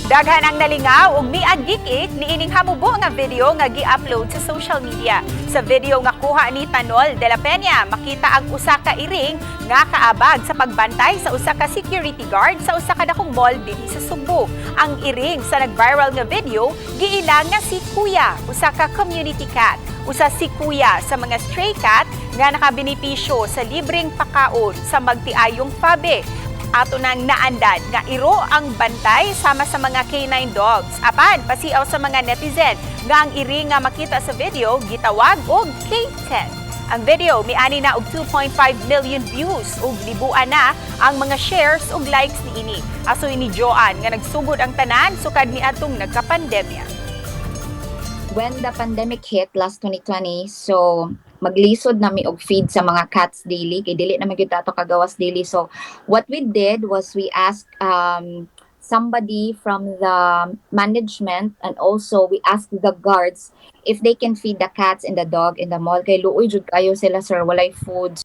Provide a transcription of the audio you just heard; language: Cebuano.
Daghan ang nalingaw ug miagikik niining hamubo nga video nga gi-upload sa social media. Sa video nga kuha ni Tanol de la Peña, makita ang usa ka iring nga kaabag sa pagbantay sa usa ka security guard sa usa ka dakong mall dinhi sa Sugbo. Ang iring sa nag-viral nga video giilang nga si Kuya, usa ka community cat. Usa si Kuya sa mga stray cat nga nakabenepisyo sa libreng pakaon sa magtiayong FABE. Ato nang naandan nga iro ang bantay sama sa mga canine dogs. Apan pasiaw sa mga netizen nga ang iri nga makita sa video gitawag og K10. Ang video miani na og 2.5 million views ug libuan na ang mga shares ug likes niini. Asoy ni Joanne nga nagsugod ang tanan sukad niadtong nagkapandemya. When the pandemic hit last 2020, so maglisod na mi og feed sa mga cats daily kay dili na magyud ato kagawas daily. So what we did was we asked somebody from the management and also we asked the guards if they can feed the cats and the dog in the mall kay luoy jud kayo sila, sir, walay food.